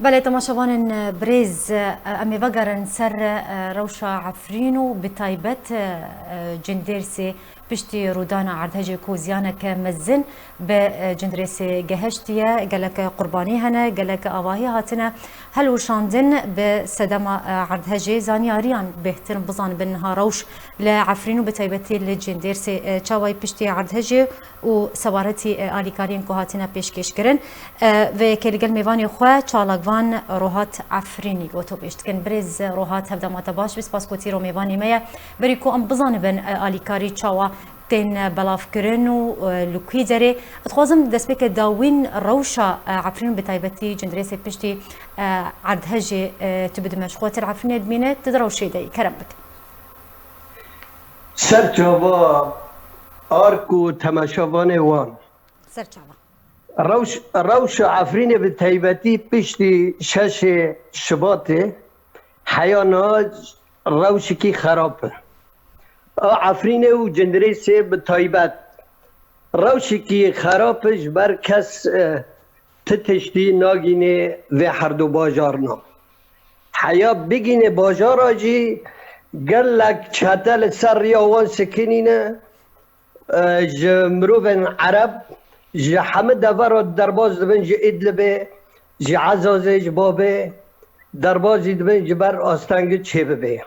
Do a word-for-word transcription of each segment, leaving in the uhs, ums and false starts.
Belê, temaşevanên birêz, em ê vegerin ser rewşa Efrîn û bi taybet Cindêrsê piştî rûdana erdhejê ku ziyaneke mezin bi Cindêrsê gehiştiye. Gelek qurbanî hene, gelek avahî hatine helwişandin. Bi sedema erdhejê zanyariyan bêhtir bizanibin niha rewş li Efrîn û bi taybetî li Cindêrsê çawayî piştî erdhejê û sebaretî, e, alîkariyên ku hatine pêşkêşkirin. E, vê yekê li gel mêvanê xwe çalakvan Rohat Efrînî gotûbêj dikin. Birêz Rohat, hevdema te baş be, spas ku tîro mêvanê me ye. Berî ku em bizanibin, e, alîkarî çawa tên belavkirin û, e, li kû derê. Dixwazim destpêkê dawîn rewşa, e, Efrîn, bi taybetî Cindêrsê piştî, e, erdhejê, e, tu bidime ji xwe. Tu li Efrînê dimîne, tu di rewşê de yî. Kerem bike. Ser çava Ark û temaşevanê wan. Ser çava. Rewş, rewşa Efrînê bi taybetî piştî şeşê Şibatê heya niha rewşekî xerab e. A Efrînê û Cindêrsê bi taybet rewşekî xerab e, ji ber kes, e, ti tiştî nagînê vê herdu bajarna. Heya bigînê bajara jî gelek çete li ser riya wan sikinîne, e, ji mirovên Ereb, ji hemî devera derbas dibin, ji Idlibê, ji Ezazê, ji Babê derbas jî dibin, ji ber astengî çêbibe.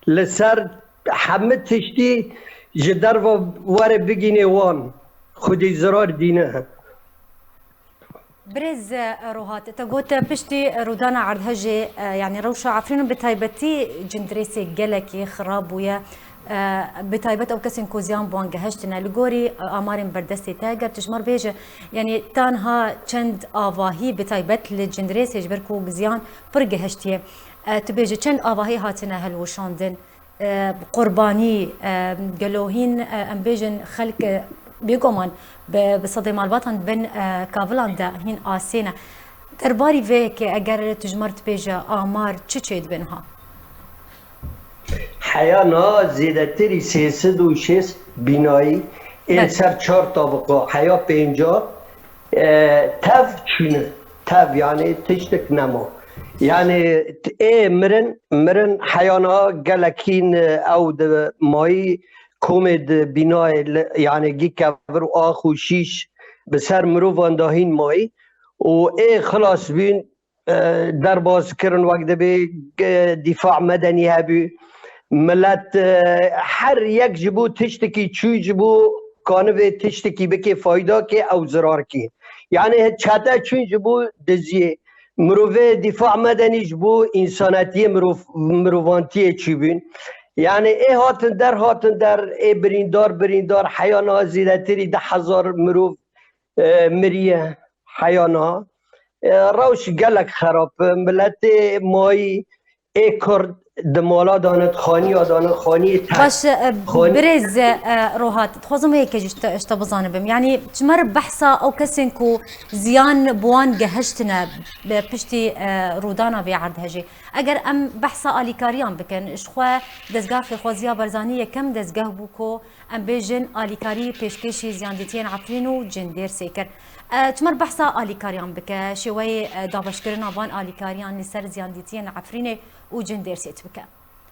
Li ser hemî tiştî ji derve were bigînê wan, xwedî zirar dîne. Birêz, e, Rohat, te got, e, piştî rûdana erdhejê, e, yanî rewşa Efrîn û bi taybetî Cindêrsê gelekî xirab bûye. E, bi taybet ew kesên ku ziyan bi wan gehiştine. Li gorî, e, amarên berdestê te, eger tu ji me re bêje, yanî tanha çend avahî bi taybet li Cindêrsê ji ber ku ziyan pir gehiştiye. E, tu bêje çend avahî hatine helwişandin? E, qurbanî, e, gelo hîn, e, em bêjin xelk, e, bêguman bi, bi sedê malbatan bin, e, kavilan de hîn asê ne. Derbarî vê yekê eger tu ji me re dibêje amar çi çêdibe niha? Heya niha zêdetirî sê sed û şêst bînayî ên Belê. ser çar tabiqa heya pênca, e, tev çûne. Tev, yanî tiştek nema. Yanî t-, ê mirin, mirin heya niha gelek hîn, e, ew di mayî komê di bînayê li, yanî gî kevir û ax û şîş bi ser mirovan de hîn mayî û ê xilas bûn, e, derbas kirin, wek dibê, e, dîfa medenî hebû. Milet, e, her yek ji bo tiştekî çû, ji bo kanibê tiştekî bikê, fayda kê, ew zirar kê. Yanî çete çûn ji bo diziyê. Mirovê dîfa medenî ji bo însanetiyê, mirov-, mirovantiyê çûbûn. Yanî ê hatin der, hatin der, ê birîndar, birîndar, heya niha zêdetirî du hezar mirov, e, miriye heya niha. E, rewş gelek xerab e. Miletê mayî ê Kurd di mala de ne, di xaniya de ne, xaniyê te-, Baş, e, xan- birêz, e, Rohat, dixwazim wê yekê jî ji te, ji te bizanibim. Yanî ji me re behsa ew kesên ku ziyan bi wan gehiştine bi piştî, e, rûdana vê erdhejê. Eger em behsa alîkariyan bikin, ji xwe Dezgeha Xêrxwaziya Barzanî yekem dezgeh bû ku em bêjin alîkarî pêşkêşî ziyandîtiyên Efrîn û Cindêrsê kir. E, tu ji me re behsa alîkariyan bike, şêweyê, e, dabeşkirina van alîkariyan li ser ziyandîtiyên Efrînê û Cindêrsê tu bike.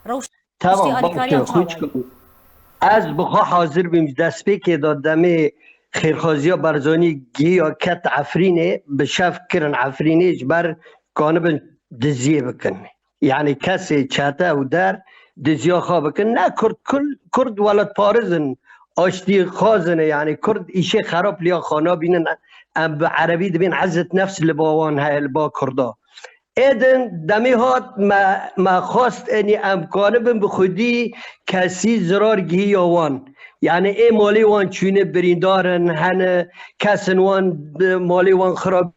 Rewş Tamam, piştî alîkariyan baş e, çawa ye? Ez bi xwe hazir bûm ji destpêkê de, demê Xêrxwaziya Barzanî giya ket Efrînê, bi şev kirin Efrînê ji ber kanibin diziyê bikin. Yanî kesê çete û der diziya xwe bikin. Ne Kurd, kul, Kurd welatpariz in, aştîxwaz in, yanî Kurd îşê xerab liya xwe nabînin. Em bi erebî dibên izzet nefs li ba wan heye, li ba Kurda. Êdin demê hat me, me xwest, enî em kanibin bi xwedî kesî zirar gihiya wan. Yanî ê malê wan çûne, birîndar in, hene kesin wan, e, malê wan xirab.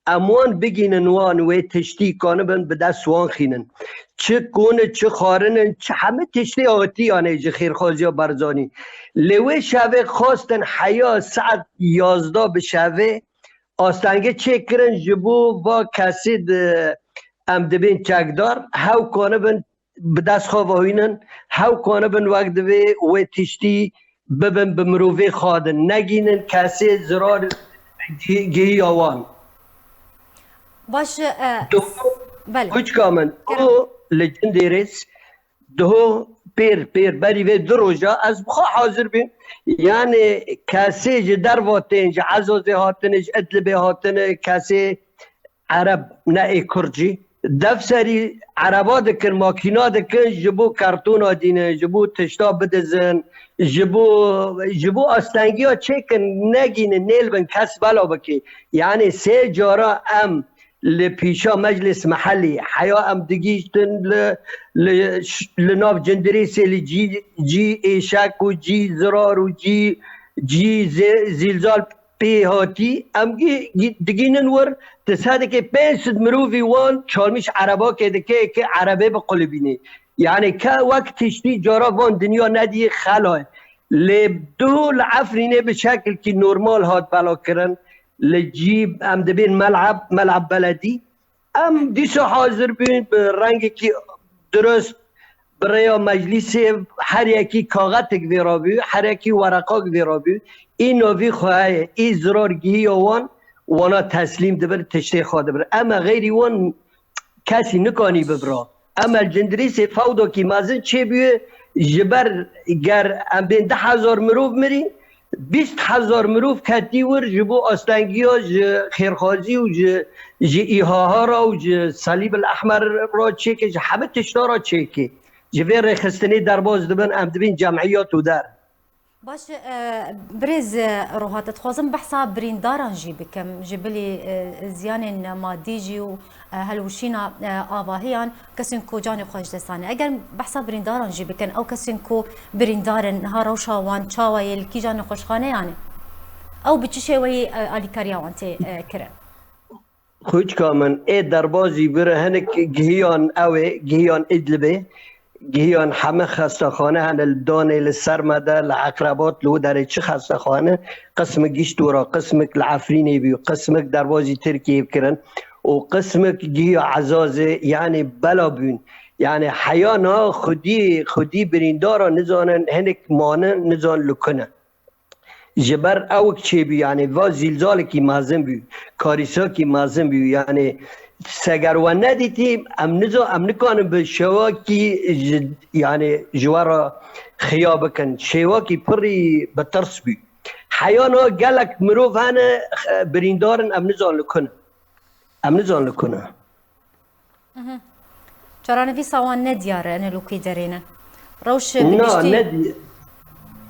Em wan bigînin, wan wê tiştî kanibin bi dest wan xînin. Çi kon in, çi xwarin in, çi hemî tiştê hatî, yanî ji Xêrxwaziya Barzanî. Lê wê şevê xwestin heya saet yazdeh bi şevê astengî çêkirin ji bo va kesê di, em dibên çekdar, hew kanibin bi dest xwe vahînin, hew kanibin wek divê wê tiştî bibin bi mirovê xwe din, negînin kesê zirar gi-, gihiya wan. Baş e, Doğru. Belê. Kuçka min, Kerem. O li Cindirês, diho pêr, pêr, berî vê du roja ez bi xwe hazir bîm. Yani kesê ji derva tên, ji Ezazê hatine, ji Idlibê hatine, kesê Ereb ne ê Kurd jî. Dev serî ereba dikin, makîna dikin ji bo kartona dînin, ji bo tişta bidizin, ji bo, ji bo astengiya çêkin, negînin, nêlbin kes bela bikê. Yani sê cara em li pîşa meclis mehellî heya em digihîştin li, li, li nav Cindirêsê li cî, cî êşek û cî zirar û cî, cî zê-, zîlzal pê hatî, em gi-, gi-, digînin wir, ti sedekê pênc sed mirovî wan çalmîş erebakê dike ke erebê biqulibînê. Yani ke wek tiştî cara van dinya nediyê xela ye. Lê du li Efrînê bi şekilkî normal hat bela kirin. Li cî em dibên mel'eb, mel'eb beledî. Em dîsa hazir bûn bi rengekî dirust, bi rêya meclîsê, her yekî kaxetek vê re bû, her yekî wereqak vê re bû. Î navî xwe heye, î zirar gihiya wan, wana teslîm dibir, tiştê xwe dibir. Em e xeyrî wan kesî nikanî bibira. Em el Cindirêsê fewdokî mezin çêbûye, ji ber ger em bên du hezar mirov mirî, bîst hezar mirov ketî wir ji bo astengiya, ji xêrxwazî û ji, ji îhaha re û ji Salîb el Ehmer re çêke, ji hemî tişta re çêke. Ji vê rêxistinê derbas dibin, em dibin cemiyat û der. Baş e, birêz e, Rohat, dixwazim behsa birîndaran jî bikim. Ji bilî e, ziyanên madî jî û e, helwişîna e, avahiyan kesên ku canê xwe ji dest dane. Eger behsa birîndaran jî bikin, ew kesên ku birîndar in, niha rewşa wan çawa ye, li kîjan nexweşxaneyan e? Ew bi çi şêweyî e, alîkariya wan tê e, kirin? Xwîçka min, ê derbazî bire hinek gihiyan ew ê, gihiyan Idlibê, gihiyan heme xestaxane hene li Danê, li Sermede, li Eqrebat, li wî derê çi xestaxane, qismik gişt wira, qismik li Efrînê bû, qismik derbazî Tirkiyê kirin û qismik gihiya Ezazê, yani bela bûn. Yani heya niha xwedî, xwedî birîndara nizanin hinek mane, nizan li ku ne. Ji ber ewk çêbû, yani va zîlzalekî mezin bû, karîsakî mezin bû, yani seger we nedîtî, em nizo, em nikanin bi şewakî ji, yani ji we re xiya bikin. Şêwakî pirî bi tirs bû. Heya niha gelek mirov hene, birîndar in, em nizan li ku ne. Em nizan li ku ne. Çaranivîsa wan ne diyar e, ne li kî derê ne. Rewş bi Na, giştî. Ne di-,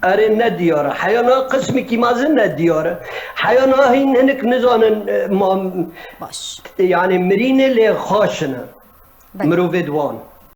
erê ne diyar e. Heya niha qismekî mezin ne diyar e. Heya niha hîn hinek nizanin, e, ma, Baş. Yani mirînê lê xaşine. Belê. Mirovê di wan.